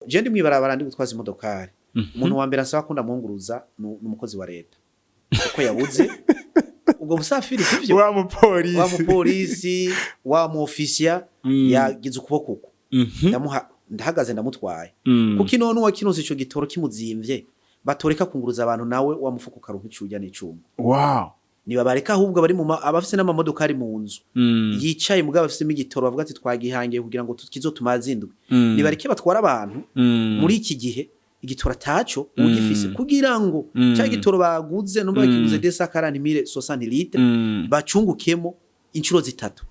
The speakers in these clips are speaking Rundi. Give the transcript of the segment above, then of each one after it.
Je ndi mwibarabara, ndi gutwaza imodokari, umuntu wa mbere asaba ko ndamwunguruza ni umukozi wa leta, kuko yabuze ubwo busafiri, sivyo? Wa mupolisi. Wa mupolisi, wa mu officier yagize ukuboko uko, ndamuha, ndahagaze, ndamutwaye. Kuko none uwakinose ico gitoro kimuzimvye, batoreka kunguruza abantu, nawe wa mufuko ukaronka icurya n'icuma. Nibabareka ahubwo bari mu abafise n'amamodokari mu nzu yicaye, mugabo bafisemo igitoro, bavuga ati twagihangiye kugira ngo kizotumaze indwi. Nibareke batwara abantu muri iki gihe igitoro ataco ugifise, kugira ngo ca gitoro baguze, numva bakiguze 240 000 60 litres, bacungukemo inshuro zitatu,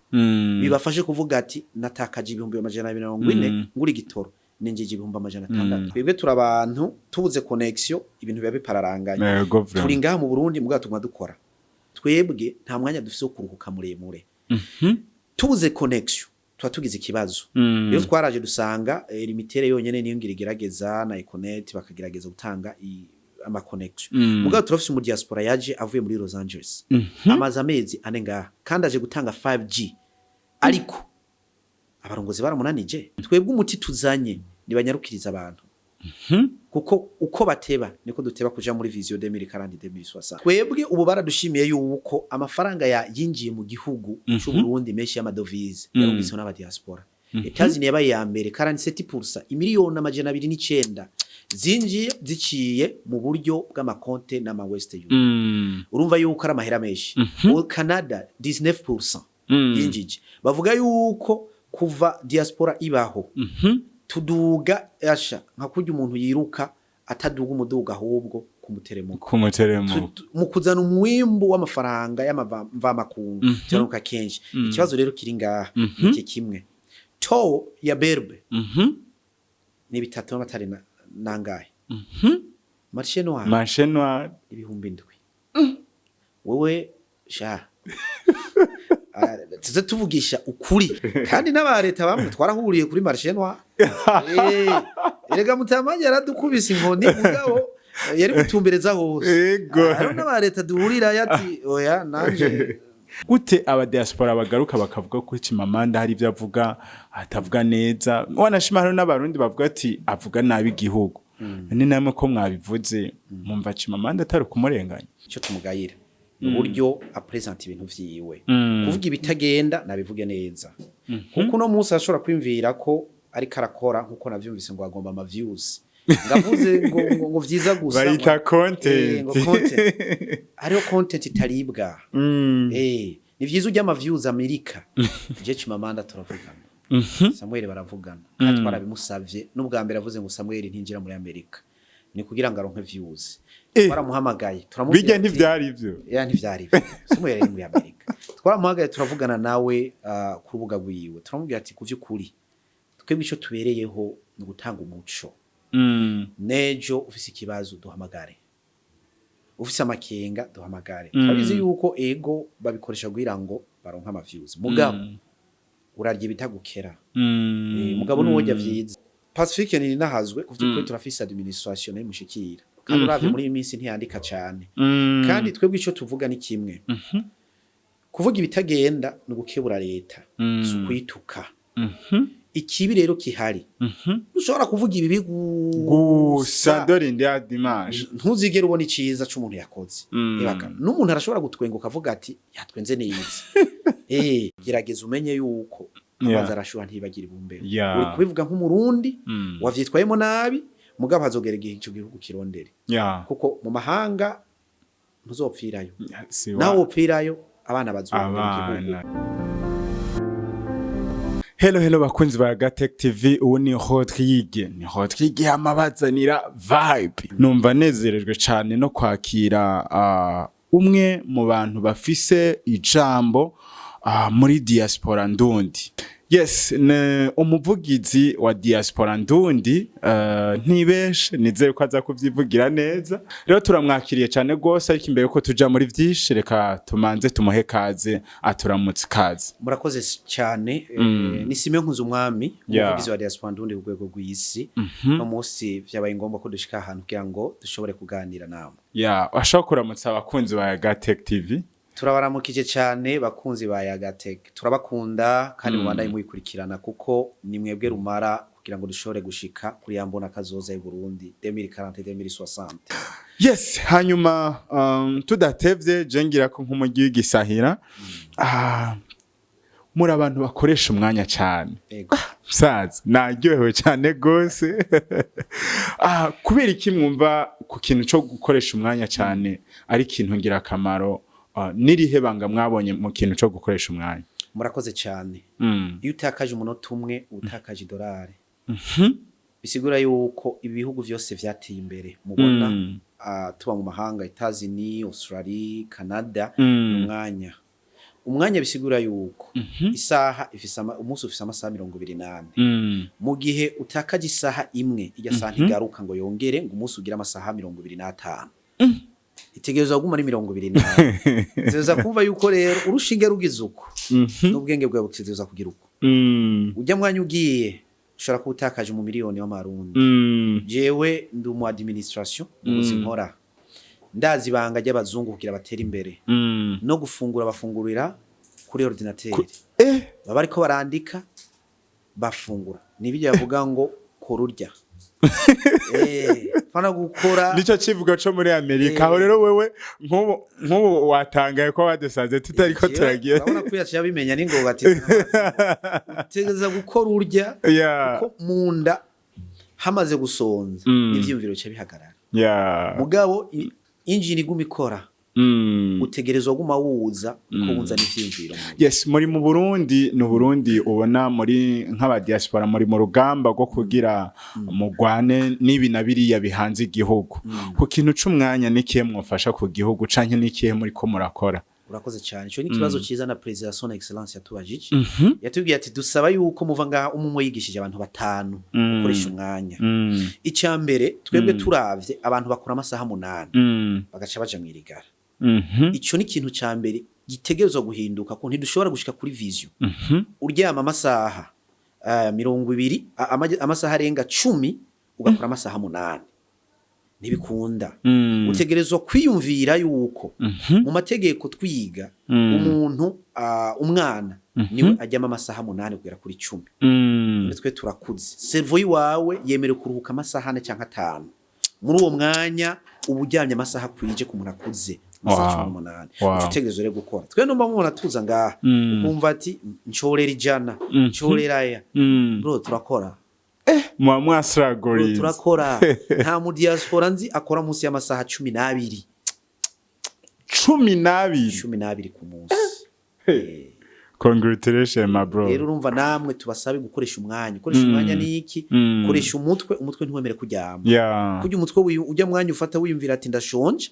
bibafashe kuvuga ati natakaje 240,000 ngura igitoro, ninjije 600,000. Twebwe turi abantu tubuze connexion, ibintu biba bipararanganye. Yego, vraiment. Turi ngaha mu Burundi, mugabo tuguma dukora. Twebwe nta mwanya dufise wo kuruhuka muremure. Tubuze connexion tuba tugize ikibazo. Rero twaraje dusanga Lumitel yonyene niyo ngira igerageza na Econet, bakagerageza gutanga ama connexion. Mugabo turafise umu diaspora yaje avuye muri Los Angeles, amaze amezi 4 ngaha, kandi aje gutanga 5G, ariko abarongozi baramunanije. Twebwe umuti tuzanye nibanyarukiriza abantu, kuko uko bateba niko duteba kuja muri vision 2040 2060. Twebwe ubu baradushimiye yuko amafaranga ya yinjiye mu gihugu c'u Burundi menshi y'amadovize yarungitswe n'aba diaspora. Etazini yabaye ya mbere, 47%, imiliyoni 209 zinjiye ziciye mu buryo bw'amakonte n'ama West Union. Urumva yuko ari amahera menshi. Mu Canada 19% yinjije. Bavuga yuko kuva diaspora ibaho tuduga asha nka kurya umuntu yiruka ataduga umuduga, ahubwo ku muteremuko. Ku muteremuko. Mu kuzana umwimbu w'amafaranga y'amavamakungu turanuka kenshi. Ikibazo rero kiri ngaha ni iki kimwe: taux ya BRB ni bitatu n'amatari nangahe? Marché noir. Marché noir. 7,000. Wewe sha, tuze tuvugisha ukuri, kandi n'aba leta bamwe twarahuriye kuri marché noir. Erega mutamanya yaradukubise inkoni, mugabo yari gutumbereza hose. Hariho n'aba leta duhurira yati oya nanje. Gute aba diaspora bagaruka bakavuga ko Chimamanda hari ibyo avuga atavuga neza, wanashima hariho n'abarundi bavuga ati avuga nabi igihugu? Ni namwe ko mwabivuze, mwumva Chimamanda atari kumurenganya? Icyo tumugayira ni uburyo apresenta ibintu vyiwe. Kuvuga ibitagenda nabivuge neza, kuko uno munsi ashobora kwiyumvira ko ariko arakora, nkuko navyumvise ngo agomba ama views, ngavuze ngo vyiza gusa. Bayita content. Ngo content. Hariho content itaribwa. Ni vyiza ujya ama views Amerika. Je Chimamanda turavugana, Samuel baravugana, kandi twarabimusavye. N'ubwa mbere avuze ngo Samuel ntinjira muri Amerika ni kugira ngo aronke views. Twaramuhamagaye, turamubwira Bijya ati ntivyari ivyo. Ya, ntivyari ivyo. Samuel yari muri Amerika. Twaramuhamagaye, turavugana nawe ku rubuga rwiwe, turamubwira ati ku vy'ukuri twebwe ico tubereyeho ni ugutanga umuco. Nejo ufise ikibazo duhamagare, ufise amakenga duhamagare. Turabizi yuko ego babikoresha kugira ngo baronke ama views, mugabo urarya ibitagukera. Mugabo nuwojya vyiza. Pacifique ni nahazwe ku vy'ukuri, turafise administration nayo imushikira, kandi uravye muri iyi minsi ntiyandika cane. Kandi twebwe ico tuvuga ni kimwe: kuvuga ibitagenda ni ugukebura leta, si ukuyituka. Ikibi rero kihari, ntushobora kuvuga ibibi gusa. Gusa dore ndi ya dimanche. Ntuzigere ubona iciza c'umuntu yakoze. Ebaka n'umuntu arashobora gutwenga ukavuga ati yatwenze neza. Gerageza umenye yuko amazi arashuha ntibagira ibumbeho. Uri kubivuga nk'umurundi wavyitwayemo nabi, mugabo hazogera igihe ico gihugu kirondere, kuko mu mahanga ntuzopfirayo. Si wa- Naho wopfirayo, abana bazorondera igihugu. Abana. Hello hello bakunzi ba Gatech TV, ubu ni Rodrigue, ni Rodrigue yamabazanira vibe. Numva nezerejwe cyane no kwakira umwe mu bantu bafise ijambo muri diaspora ndundi. Yes, ne umuvugizi wa diaspora ndundi, ntibeshe, nizere ko aza kuvyivugira neza. Rero turamwakiriye cyane gose, ariko imbere ko tuja muri vyinshi, reka tumanze tumuhe kaze, aturamutse. Kaze. Murakoze cyane. Ni Simeon Nkunzumwami, umuvugizi wa diaspora ndundi ku rwego rw'isi. No munsi vyabaye ngombwa ko dushika ahantu kugira ngo dushobore kuganira namwe. Ya, washobora kuramutsa abakunzi ba Gatech TV? Turabaramukije cyane bakunzi ba Yagatech, turabakunda kandi mubandanye muyikurikirana, kuko ni mwebwe rumara kugira kugira ngo dushobore gushika kuri ya mbona kazoza y'u Burundi 2040, 2060. Yes, hanyuma tudatevye, je ngira ko nk'umujyi w'igisahira, muri abantu bakoresha umwanya cyane. Ego. Saza naryohewe cyane gose. Kubera iki mwumva ku kintu cyo gukoresha umwanya cyane ari ikintu ngirakamaro? N'irihe banga mwabonye mu kintu cyo gukoresha umwanya? Murakoze cyane. Iyo utakaje umunota umwe, uba utakaje idolari. Bisigura yuko ibihugu vyose vyateye imbere mubona, tuba mu mahanga, Etats-Unis, Australie, Canada, umwanya bisigura yuko isaha ifise umunsi ufise amasaha 24. Mu gihe utakaje isaha imwe, irya saha ntigaruka ngo yongere ngo umunsi ugire amasaha 25, itegerezwa kuguma ari 24. Itegerezwa kumva yuko rero urushinge rugize uko, n'ubwenge bwawe butegerezwa kugira uko. Ujya mwanya ugiye, ushobora kuba utakaje mu miliyoni w'amarundi. Jewe ndi umu administration mu buzima nkora, ndazi ibanga ry'abazungu kugira batere imbere. No gufungura bafungurira kuri ordinateur. Baba bariko barandika bafungura. Nibyo bavuga ngo kora urya, fana gukora. Nico kivugo co muri Amerika. Aho rero wewe nk'ubu watangaye ko badusanze tutariko turagiye. Urabona ko yaciye abimenya n'ingoga ati utegereza gukora urya, kuko mu nda hamaze gusonza, n'ivyiyumviro bica bihagarara. Mugabo injini iguma ikora, utegerezwa guma wuza uko wunza n'ivyiyumviro. Yes, muri mu Burundi, ni Burundi ubona muri nk'aba diaspora muri mu rugamba rwo kugira mugwane n'ibi na biriya bihanze igihugu. Ku kintu c'umwanya, n'ikihe mwofasha ku gihugu canke n'ikihe muri ko murakora? Urakoze cyane, ico ni ikibazo ciza na President Son Excellence yatubajije. Yatubwiye ati dusaba yuko muva ngaha umwe umwe yigishije abantu batanu gukoresha umwanya. Icya mbere, twebwe turavye abantu bakora amasaha 8, bagaca baja mw'irigara. Ico ni ikintu ca mbere gitegerezwa guhinduka, ko ntidushobora gushika kuri vision uryama amasaha 20, amasaha arenga 10, ugakora amasaha 8, ntibikunda. Utegerezwa kwiyumvira yuko mu mategeko twiga, umuntu, umwana niwe aryama amasaha 8 kugera kuri 10. None twe turakuze, cerveau yiwawe yemerewe kuruhuka amasaha 4 cyangwa 5. Muri uwo mwanya uba uryamye amasaha akwije ku muntu akuze, amasaha 18. Uca utegerezwa rero gukora. Twe numva mubona tuza ngaha, ukumva ati nshorera 100, nshorera aya. Bro, turakora. Muba Bro, mwasiraguriza. turakora. Nta mu diaspora nzi akora munsi y'amasaha 12. 12? 12 ku munsi. Congratulations, my bro. Rero urumva namwe tubasabe gukoresha umwanya. Gukoresha umwanya ni iki? Koresha umutwe. Umutwe ntiwemere kuryama. Kurya umutwe, ujya mwanya ufata wiyumvira ati ndashonje,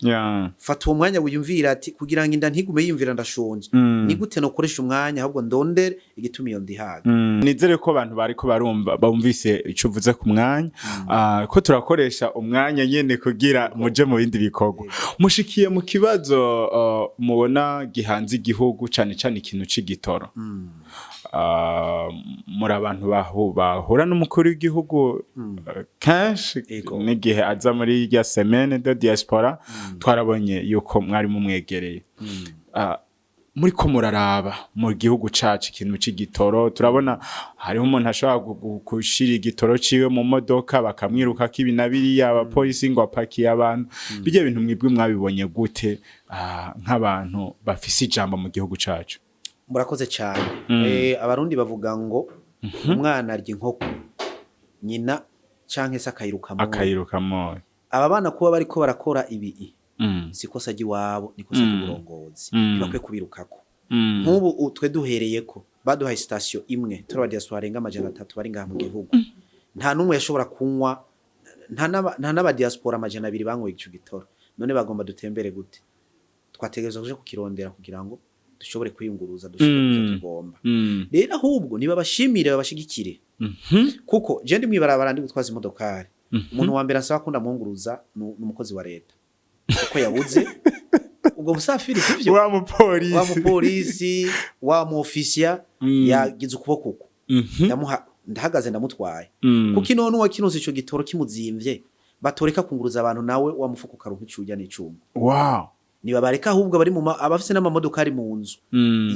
fata uwo mwanya wiyumvira ati kugira ngo inda ntigume yiyumvira ndashonje, ni gute nokoresha umwanya ahubwo ndondere igituma iyo ndihaga? Nizere ko abantu bariko barumva bumvise ico uvuze ku mwanya, ko turakoresha umwanya nyene kugira muje mu bindi bikorwa. Mushikiye mu kibazo mubona gihanze igihugu, cane cane ikintu c'igitoro. Muri abantu bahura n'umukuru w'igihugu kenshi, n'igihe aza muri rya semaine de diaspora twarabonye yuko mwari mumwegereye. Muri ko muraraba mu gihugu cacu ikintu c'igitoro, turabona hariho umuntu ashobora gushira igitoro ciwe mu modoka bakamwirukako ibi na biriya, abapolisi ngo apakiye abantu. Bijya bintu mwebwe mwabibonye gute, nk'abantu bafise ijambo mu gihugu cacu? Murakoze cyane. Abarundi bavuga ngo umwana arya inkoko nyina canke se akayiruka mu Akayiruka. Aba bana kuba bariko barakora ibi si kosa ry'iwabo, ni kosa ry'uburongozi. Ntibakwiye kubirukako. Nk'ubu twe duhereyeko baduhaye sitasiyo imwe, turi aba diaspora barenga 300 bari ngaha mu gihugu, nta n'umwe yashobora kunywa, nta n'aba diaspora 200 banyweye ico gitoro. None bagomba dutembere gute? Twategerezwa kuja kukirondera kugira ngo dushobore kwiyunguruza dushike kuvyo tugomba. Rero ahubwo nibabashimire, babashigikire, kuko je ndi mwibarabara ndi gutwaza imodokari, umuntu wa mbere ansaba ko ndamwunguruza ni umukozi wa leta, kuko yabuze ubwo busafiri, sivyo? Wa mupolisi. Wa mupolisi, wa mu ofisiya, yagize ukuboko uko, ndamuha, ndahagaze, ndamutwaye. Kuko none uwakinose ico gitoro kimuzimvye, batoreka kunguruza abantu, nawe wa mufuko ukaronka icurya n'icuma. Nibabareka ahubwo bari mu abafise n'amamodokari mu nzu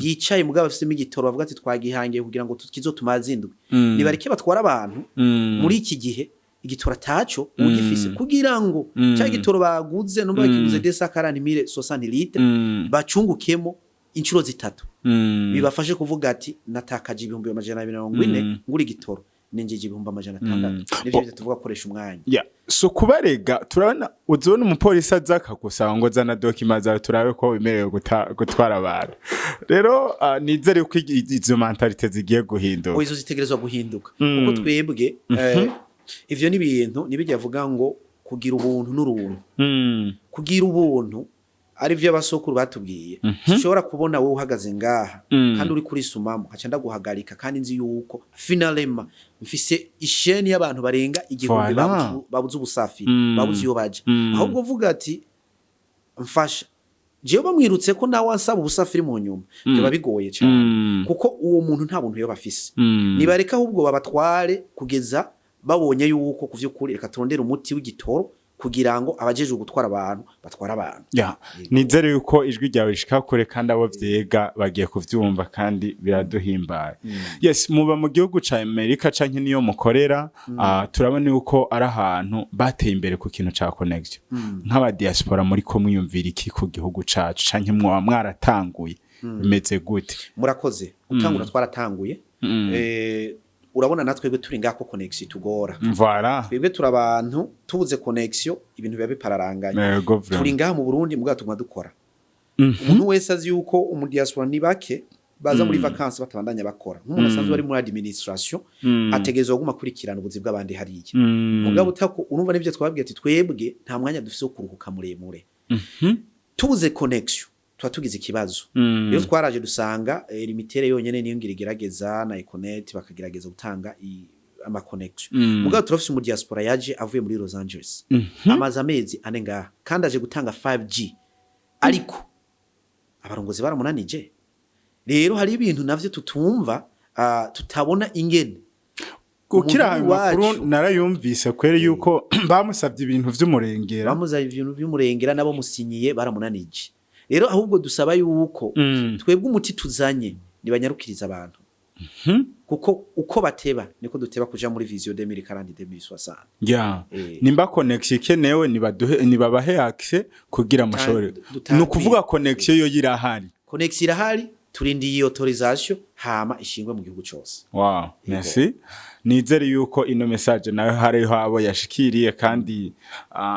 yicaye, mugabo bafisemo igitoro, bavuga ati twagihangiye kugira ngo kizotumaze indwi. Nibareke batwara abantu muri iki gihe igitoro ataco ugifise, kugira ngo cya gitoro baguze, numva bakiguze 240 000 60 litres, bacungukemo inshuro zitatu, bibafashe kuvuga ati natakaje 240,000 ngura igitoro, ninjije 600,000. Nivyo bita tuvuga koresha umwanya. Yeah. So kubarega, turabona uzibona umupolisi aza akagusaba ngo zana documents zawe turabe ko wemerewe gutwara abantu. Rero nizere ko izo mentalité zigiye guhinduka. Izo zitegerezwa guhinduka, kuko twebwe ivyo ni ibintu nibijya avuga ngo kugira ubuntu n'uruntu. Kugira ubuntu ari byo abasokuru batubwiye. Sinshobora kubona wowe uhagaze ngaha kandi uri kurisumamo, nkaca ndaguhagarika, kandi nzi yuko finalement mfise isheni y'abantu barenga 1000 babuze ubusafiri, babuze iyo baja. Ahubwo uvuga ati mfasha jewe, bamwirutse ko nawe ansaba ubusafiri mu nyuma, biba bigoye cyane, kuko uwo muntu nta buntu yoba afise. Nibareka ahubwo babatware kugeza babonye yuko ku vy'ukuri reka turondere umuti w'igitoro kugira ngo abajejwe gutwara abantu batwara abantu. Ya, nizere yuko ijwi ryawe rishika kure kandi abo vyega bagiye kuvyumva kandi biraduhimbaye. Yes, muba mu gihugu ca Amerika canke niyo mukorera, turabona yuko ari ahantu bateye imbere ku kintu ca connection. Nk'aba diaspora muri ko mwiyumvira iki ku gihugu cacu, canke mwoba mwaratanguye, bimeze gute? Murakoze. Gutangura twaratanguye. Urabona natwebwe turi ngako connection tugora. Twebwe turi abantu tubuze connection ibintu biba bipararanganye. Turi ngaha mu Burundi, mugabo tuguma dukora. Umuntu wese azi yuko umu diaspora ni bake baza muri vacances batabandanya bakora. Nk'umuntu asanzwe ari muri administration ategerezwa kuguma akurikirana ubuzi bw'abandi hariya. Mugabo utako urumva n'ivyo twababwiye ati twebwe nta mwanya dufise wo kuruhuka muremure. Tubuze connection tuba tugize ikibazo. Rero twaraje dusanga Lumitel yonyene niyo ngira igerageza na Econet bakagerageza gutanga ama connection. Mugabo turafise umu diaspora yaje avuye muri Los Angeles, amaze amezi 4 ngaha kandi aje gutanga 5G, ariko abarongozi baramunanije. Rero hari ibintu navyo tutumva, tutabona ingene Gukira ayo umuntu makuru w'iwacu narayumvise kweri yuko bamusabye ibintu vy'umurengera. Bamuzaye ibintu by'umurengera, nabo musinyiye baramunanije. Rero ahubwo dusaba yuko twebwe umuti tuzanye nibanyarukiriza abantu, kuko uko bateba niko duteba kuja muri vision 2040 2060. Nimba connection ikenewe, nibaduhe, nibabahe access kugira mushobore. Dutangure. Ni ukuvuga connection yo irahari? Connection irahari, turindiye autorisation hama ishingwe mu gihugu cose. Wow, merci. Nizere yuko ino message nayo hariho abo yashikiriye kandi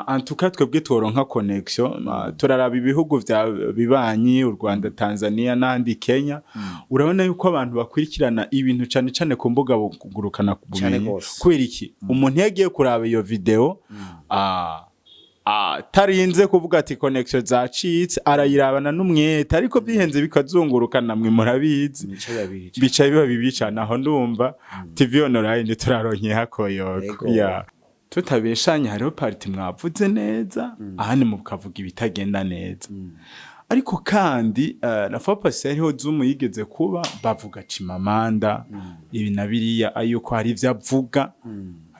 en tout cas twebwe turonka connection, turaraba ibihugu vya bibanyi, u Rwanda, Tanzania n'ahandi, Kenya. Urabona yuko abantu bakurikirana ibintu cane cane ku mbuga ngurukana Cane bumenyi. gose. Kubera iki? Umuntu iyo agiye kuraba iyo video atarinze kuvuga ati connection zacitse, arayirabana n'umwete, ariko bihenze bikazunguruka, namwe murabizi. Imico babiri. Bica biba bibi cane. Aho ndumva TV online turaronke hakoyoko. Ya, tutabeshanye, hariho partie mwavuze neza, ahandi mukavuga ibitagenda neza. Ariko kandi la fois passée hariho Zoom yigeze kuba bavuga Chimamanda ibi na biriya, yuko hari ivyo avuga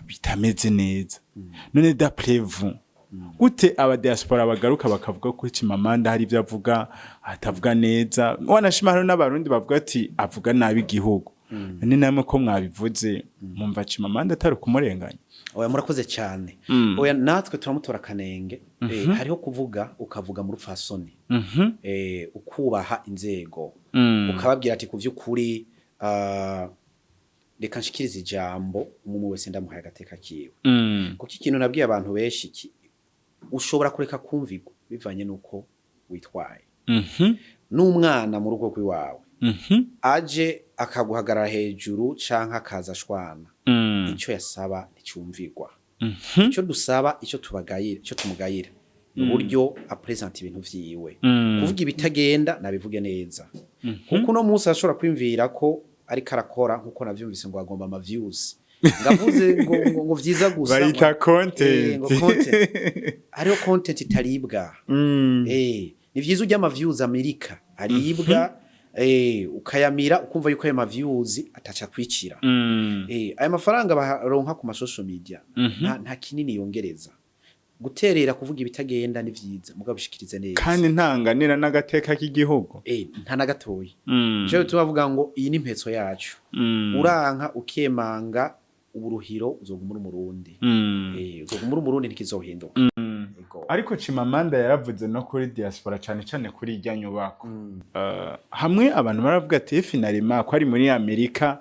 bitameze neza. None d'après vous, gute aba diaspora bagaruka bakavuga ko Chimamanda hari ivyo avuga atavuga neza, wanashima hariho n'abarundi bavuga ati avuga nabi igihugu? None namwe ko mwabivuze, mumva Chimamanda atari kumurenganya? Oya, murakoze cyane. Oya, natwe turamutora kanenge. Hariho kuvuga ukavuga mu rupfasoni, ukubaha inzego, ukababwira ati ku vy'ukuri reka nshikirize ijambo umwe wese ndamuhaye agateka kiwe. Kuko ikintu nabwiye abantu benshi ushobora kureka kumvirwa bivanye n'uko witwaye. N'umwana mu rugo rw'iwawe aje akaguhagarara hejuru canke akaza ashwana, icyo yasaba nticyumvirwa. Icyo dusaba, icyo tubagayira, icyo tumugayira ni uburyo apresenta ibintu vyiwe. Kuvuga ibitagenda nabivuge neza, kuko uno munsi ashobora kwiyumvira ko ariko arakora nkuko navyumvise ngo agomba ama views, ngavuze ngo vyiza gusa. Bayita content. Ngo content. Hariho content itaribwa. Ni vyiza urya ama views Amerika aribwa, ukayamira ukumva yuko ayo ma views ataca kwicira. Aya mafaranga baronka ku ma social media nta kinini yongereza. Guterera, kuvuga ibitagenda ni vyiza, mugabo bishikirize neza. Kandi ntanganira n'agateka k'igihugu. Nta na gatoyi. Nico gituma bavuga ngo iyi ni impetso yacu. Uranka ukemanga uburuhiro, uzoguma uri Umurundi. Uzoguma uri Umurundi, ntikizohinduka. Ego. Ariko Chimamanda yaravuze no kuri diaspora, cane cane kuri irya nyubako. Hamwe abantu baravuga ati finalement ko ari muri Amerika,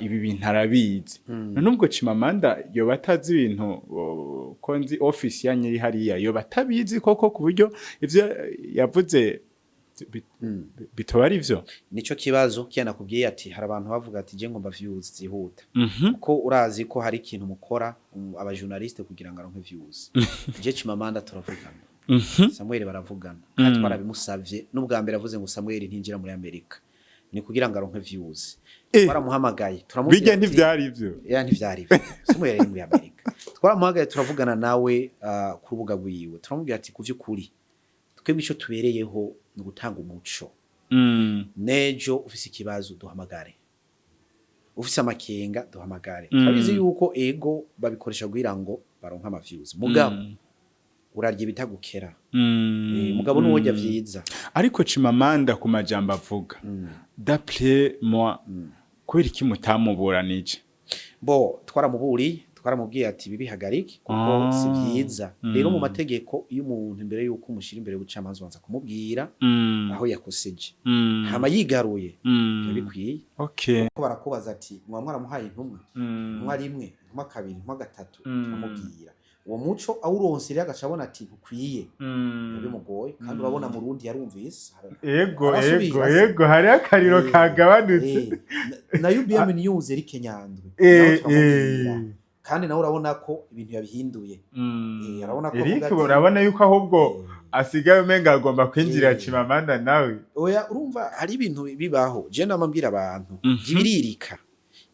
ibi bintu arabizi. None ubwo Chimamanda yoba atazi ibintu, ko nzi office yanyu iri hariya, yoba atabizi koko ku buryo ivyo yavuze bitoba ari vyo? Nico kibazo kiya nakubwiye ati hari abantu bavuga ati je ngomba views zihuta, kuko urazi ko hari ikintu mukora, abajournaliste kugira ngo aronke views. Je Chimamanda turavugana, Samuel baravugana, kandi twarabimusavye. N'ubwa mbere avuze ngo Samuel ntinjira muri Amerika, ni kugira ngo aronke views. Twaramuhamagaye, turamubwira Bijya ati- ntivyari ivyo. Ya, ntivyari ivyo. Samuel yari muri Amerika, twaramuhamagaye, turavugana nawe ku rubuga rwiwe, turamubwira ati ku vy'ukuri twebwe ico tubereyeho ni ugutanga umuco. Nejo ufise ikibazo duhamagare, ufise amakenga duhamagare. Turabizi yuko ego babikoresha kugira ngo baronke ama views, mugabo urarya ibitagukera. Mugabo nuworya vyiza. Ariko Chimamanda ku majambo avuga, d'après moi, kubera iki mutamuburanije? Bo twaramuburiye, twaramubwiye ati ibi bihagarike kuko si vyiza. Rero mu mategeko, iyo umuntu imbere yuko umushira imbere y'ubucamanza ubanza kumubwira aho yakoseje, hama yigaruye, biba bikwiye. Kuko barakubaza ati muba mwaramuhaye intumwa, intumwa rimwe, intumwa kabiri, intumwa gatatu. Turamubwira uwo muco awuronse, rero agaca abona ati ntukwiye, biba bimugoye. Kandi urabona mu Rundi yarumvise. Arasubira, Ego, hariho akariro kagabanutse. Na UBM News, Eric Nyandwi, nawe turamubwira. Kandi nawe urabona ko ibintu yabihinduye. Urabona ko Eric avuga ati- urabona yuko ahubwo asigaye umenga agomba kwinjira Chimamanda nawe. Oya, urumva hari ibintu bibaho. Je namabwira abantu ntibiririka,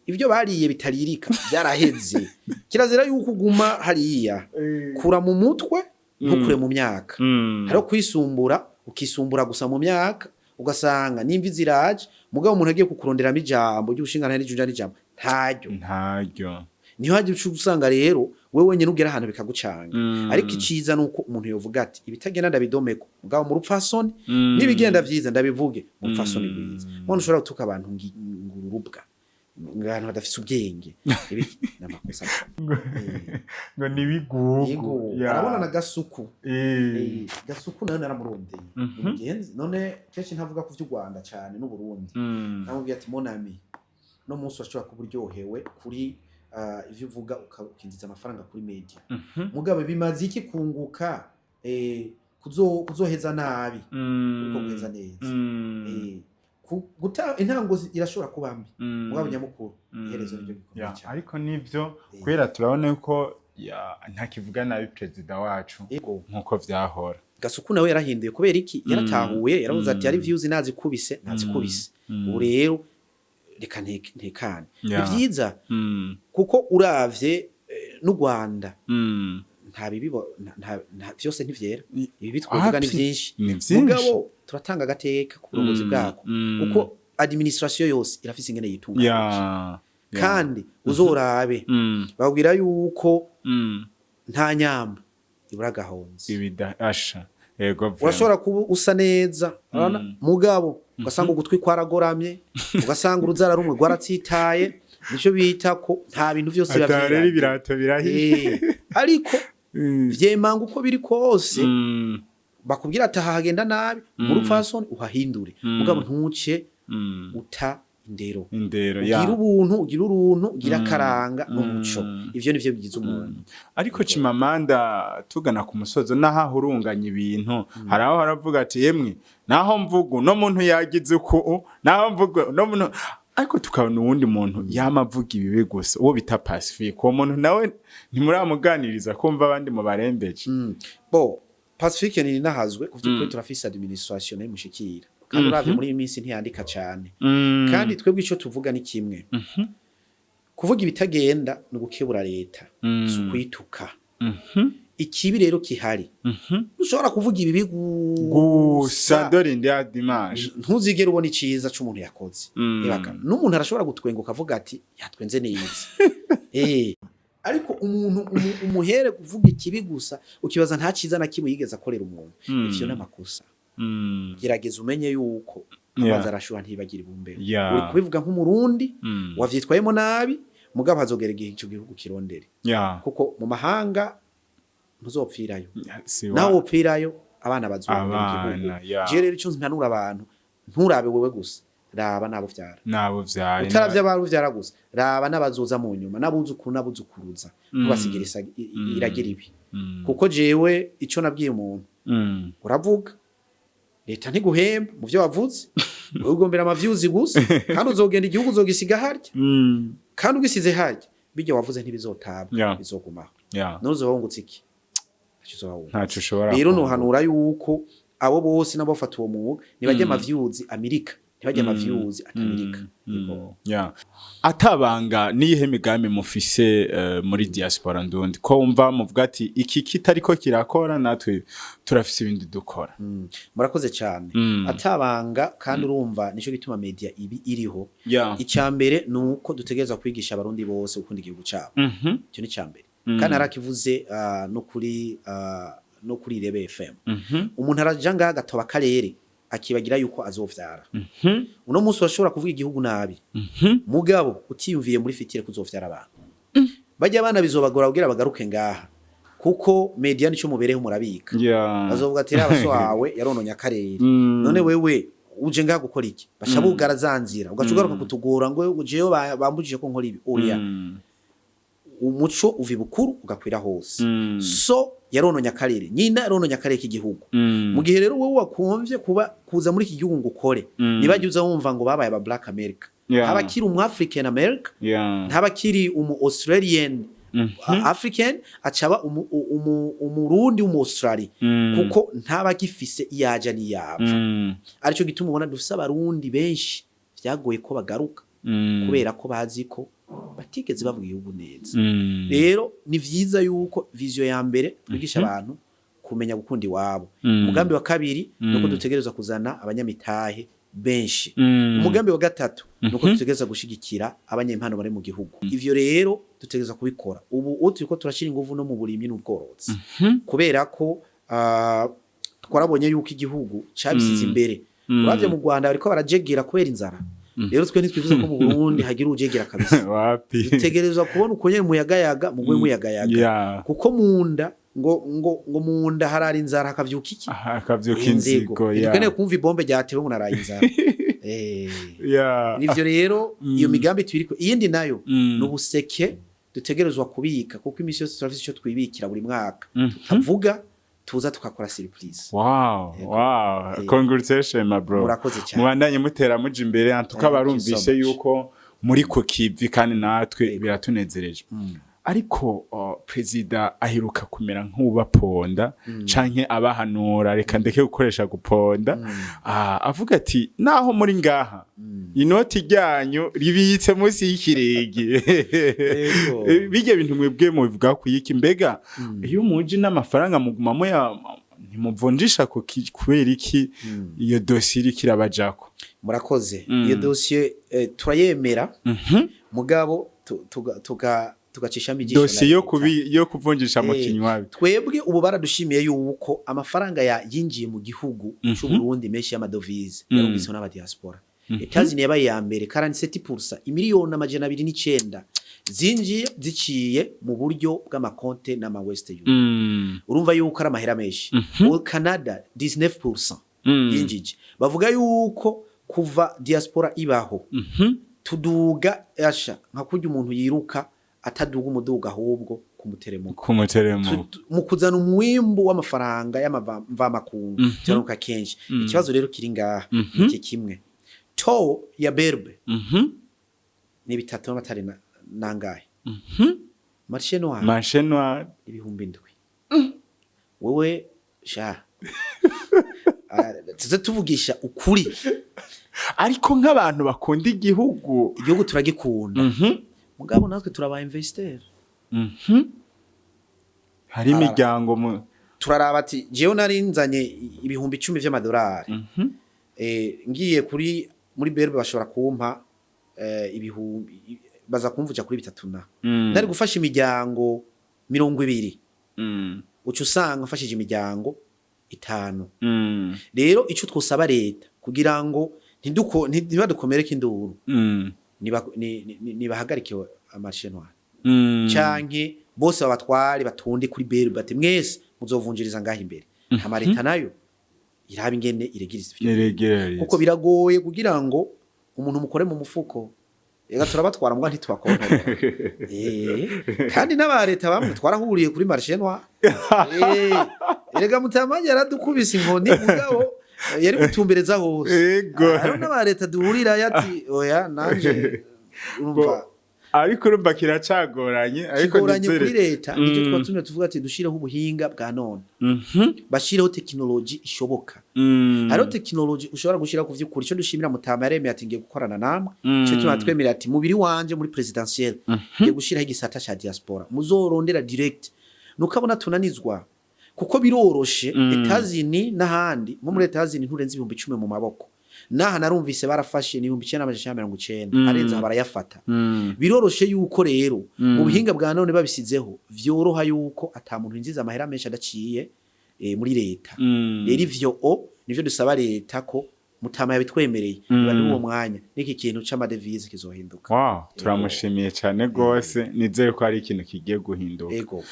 ibyo bariye bitaririka byaraheze. Kirazira yuko uguma hariya, kura mu mutwe, ntukure mu myaka. Hariho kwisumbura, ukisumbura gusa mu myaka, ugasanga n'imvi ziraje, mugabo umuntu agiye kukuronderamo ijambo ry'ubushingantahe n'ijunja n'ijambo ntaryo. Ntaryo. Niho hajya uca usanga rero wewe wenyine ugera ahantu bikagucanga. Ariko iciza nuko umuntu yovuga ati ibitagenda ndabidomeko, mugabo mu rupfasoni, n'ibigenda vyiza ndabivuge mu rupfasoni rwiza. Mbona ushobora gutuka abantu ngururubwa, abantu badafise ubwenge, ibi n'amakosa. Ngo nibigugu. Yego, arabona na Gasuku. Gasuku nayo naramurondeye. Umugenzi none kenshi ntavuga ku vy'u Rwanda cyane n'u Burundi. Namubwiye ati mon ami, no munsi washobora kuba uryohewe kuri ivyo uvuga, ukinjiza amafaranga kuri media. Mugabo bimaze iki kunguka kuzoheza nabi uriko guheza neza? Guta intango irashobora kuba mbi, mugabo nyamukuru iherezo niryo gikomeye cyane. Ariko nivyo, kubera turabona yuko ntakivuga nabi perezida wacu nkuko vyahora. Gasuku nawe yarahinduye. Kubera iki? Yaratahuye, yaravuze ati hari views nazikubise, nazikubise. Ubu rero reka ntekane. Ni vyiza kuko uravye n'u Rwanda nta bibi vyose ntivyera. Ibibi twovuga ni Api, vyinshi, ni vyinshi. Mugabo turatanga agateka ku burongozi bwako, kuko administration yose irafise ingene yitunganije. Kandi uzorabe, babwira yuko nta nyamba ibura agahonzi. Ibidasha, yego vraiment. Urashobora kuba usa neza, urabona? Mugabo ugasanga ugutwi kwaragoramye, ugasanga uruzara rumwe rwaratsitaye. Nico bita ko nta bintu vyose biba Ata rero vyera. ibirato birahiye. Ariko vyemanga uko biri kose, bakubwira ati aha hagenda nabi, mu rupfasoni uhahindure, mugabo ntuce uta indero. Indero. Ugira ubuntu, ugira uruntu, ugira akaranga n'umuco. Ivyo nivyo bigize umuntu. Ariko Chimamanda, tugana ku musozo, naho ahurunganya ibintu, hari aho haravuga ati yemwe, naho mvuga uno muntu yagize uku, naho mvuga uno muntu, ariko tukabona uwundi muntu yama avuga ibibi gusa, uwo bita Pacifique. Uwo muntu nawe ntimuramuganiriza kumva abandi mu barembeje? Bo Pacifique ni nahazwe ku vy'ukuri, turafise administration nayo imushikira, kandi uravye muri iyi minsi ntiyandika cane. Kandi twebwe ico tuvuga ni kimwe: kuvuga ibitagenda ni ugukebura leta, si ukuyituka. Ikibi rero kihari, ushobora kuvuga ibibi gusa, gusa, dore indi ya dimanche, ntuzigere ubona iciza c'umuntu yakoze. Ebaka, n'umuntu arashobora gutwenga ukavuga ati yatwenze neza. Ariko umuntu umuhere kuvuga ikibi gusa, ukibaza nta ciza na kimwe yigeze akorera umuntu, ivyo n'amakosa. Gerageza umenye yuko amazi arashuha ntibagira ibumbeho. Uri kubivuga nk'Umurundi, wavyitwayemo nabi, mugabo hazogera igihe ico gihugu kirondere, kuko mu mahanga ntuzopfirayo. Si wa- Nawe wopfirayo, abana bazorondera Abana, igihugu. yeah. Je rero ico mpanura abantu, nturabe wewe gusa, raba nabo vyara. Nabo vyaye. Utaravye abari uvyara gusa, raba n'abazoza mu nyuma, n'abuzukuru n'abuzukuruza, ntubasigira iragira ibi. Kuko jewe ico nabwiye umuntu, uravuga, leta ntiguhemba mu vyo wavuze, ugombera ama views gusa, kandi uzogenda igihugu uzogisiga harya, kandi ugisize harya, bijya wavuze ntibizotabwa, bizogumaho. Nuzoba wungutse iki? Ntacyo uzoba wungutse. Ntaco ushobora Rero kunguka. nohanura yuko abo bose nabo bafata uwo mwuga ntibajya ama views amerika, ntibajya ama views atamerika. Yego. Yeah. Atabanga, niyihe migambi mufise muri diaspora ndundi, ko wumva muvuga ati iki kitariko kirakora, natwe turafise ibindi dukora? Murakoze cyane. Atabanga, kandi urumva nico gituma media ibi iriho. Icya mbere ni uko dutegereza kwigisha Abarundi bose gukunda igihugu cyabo. Icyo ni icya mbere. Kandi narakivuze no kuri Irebe FM. Umuntu araja ngaha agatoba akarere, akibagira yuko azovyara. Uno munsi urashobora kuvuga igihugu nabi, mugabo utiyumviye muri futur kuzovyara abantu, bajya abana bizobagora kugira bagaruke ngaha, kuko media nico mubereho murabika. Bazovuga ati: "Raba so wawe yarononye akarere." None wewe uje ngaha gukora iki? Baca bugara za nzira, ugaca ugaruka kutugora ngo jewe bambujije ko nkora ibi. Oya. Umuco uva ibukuru ugakwira hose. So yarononye akarere, nyina yarononye akarere k'igihugu. Mu gihe rero wowe wakumvye kuba kuza muri iki gihugu ngo ukore, ntibajye uza wumva ngo babaye aba Black America, ntaba akiri umu African America, ntaba akiri umu Australian African, acaba Umurundi w'umu Australia, kuko ntaba agifise iyaja n'iyava. Arico gituma ubona dufise Abarundi benshi vyagoye ko bagaruka, kubera ko bazi ko batigeze bavuga igihugu neza. Rero ni vyiza yuko vision ya mbere twigisha abantu kumenya gukunda iwabo. Umugambi wa kabiri nuko dutegerezwa kuzana abanyamitahe benshi. Umugambi wa gatatu nuko dutegerezwa gushigikira abanyempano bari mu gihugu. Ivyo rero dutegerezwa kubikora. Ubu turiko turashira inguvu no mu burimyi n'ubworozi, kubera ko twarabonye yuko igihugu cabisize imbere. Uravye mu Rwanda bariko barajegera kubera inzara. Rero twe ntitwifuza ko mu Burundi hagira ujegera kabisa. Wapi. Dutegerezwa kubona uko nyene muyagayaga mugwe muyagayaga, kuko munda ngo munda harara inzara hakavyuka iki? Akavyuka inzigo. Ntidukeneye kumva ibombe ryatewe ngo naraye inzara. Nivyo rero, iyo migambi tuyiriko. Iyindi nayo ni ubuseke dutegerezwa kubika, kuko imisi yose turafise ico twibikira buri mwaka tutavuga, tuza tukakora surprise. Yego. Congratulations, my bro. Murakoze cyane. Mubandanye mutera muja imbere antuka. Thank you Barumvise so much. yuko muri ku kivi, kandi natwe biratunezereje. Ariko perezida aheruka kumera nk'ubaponda canke abahanura, reka ndeke gukoresha guponda, avuga ati naho muri ngaha inoti ryanyu ribitse munsi y'ikirenge. Bijya bintu mwebwe mubivuga ku yiki? Mbega iyo muje n'amafaranga muguma muya, ntimuvunjisha kubera iki iyo dosiye iriko irabajako? Murakoze. Iyo dosiye turayemera, mugabo tugacishamo ijisho na Dosiye yo leta. yo kuvunjisha mu kinywabi. Twebwe ubu baradushimiye yuko amafaranga ya yinjiye mu gihugu c'u Burundi menshi y'amadovize yarungitswe n'abadiaspora. Etazini yabaye ya mbere, 47%, imiliyoni 209 zinjiye ziciye mu buryo bw'amakonte n'ama West Union. Urumva yuko ari amahera menshi. Mu Canada 19% yinjije. Bavuga yuko kuva diaspora ibaho tuduga asha nka kurya umuntu yiruka ataduga umuduga, ahubwo kumuteremuko. Ku muteremuko. Mu kuzana umwimbu w'amafaranga y'amavamakungu turanuka kenshi. Ikibazo rero kiri ngaha ni iki kimwe: taux ya BRB ni bitatu n'amatari nangahe? Marché noir Marché noir. 7,000. Wewe sha, tuze tuvugisha ukuri. Ariko nk'abantu bakunda igihugu. Igihugu turagikunda, mugabo natwe turaba investir. Hari imiryango mu Turaraba ati jewe nari nzanye 10,000 vy'amadolari, ngiye kuri muri BRB bashobora kumpa ibihumbi Baza kumvuja kuri bitatu na nari gufasha imiryango 20, uca usanga mfashije imiryango itanu. Rero ico twosaba leta kugira ngo ntibadukomereke induru, nibahagarike amarché noir, canke bose babatware batonde kuri BRB, bati mwese muzovunjiriza ngaho imbere, hama leta nayo iraba ingene iregiriza ivyo, Niregereye. kuko biragoye kugira ngo umuntu mukore mu mufuko. Ega turabatwara mbwa ntitubakontorora. Kandi n'aba leta bamwe twarahuriye kuri marché noir. Erega mutamanje yaradukubise inkoni, mugabo yari gutumbereza hose. Hariho n'aba leta duhurira yati oya nanje urumva. Ariko urumva kiracagoranye, ariko Kigoranye nizere kuri leta. Nicyo twatumye tuvuga ati dushireho ubuhinga bwa none, bashireho tekinoloji ishoboka. Hariho tekinoloji ushobora gushira ku vy'ukuri. Ico dushimira Mutama, yaremeye ati ngiye gukorana namwe. Ico tuma twemerera ati mubiri wanje muri présidentielle ngiye gushiraho igisata ca diaspora muzorondera direct. Nukabona tunanizwa kuko biroroshe. Etazini n'ahandi, nko muri Etazini nturenze 10,000 mu maboko. Naha narumvise barafashe ni 9,990, arenze aho barayafata. Biroroshe yuko rero mu buhinga bwa none babisizeho vyoroha yuko ata muntu yinjiza amahera menshi adaciye muri leta. Rero ivyo o nivyo dusaba leta ko Mutama yabitwemereye, niba uwo mwanya n'iki kintu c'amadevize kizohinduka. Wow, turamushimiye cyane gose. Nizere ko hari ikintu kigiye guhinduka. Ego.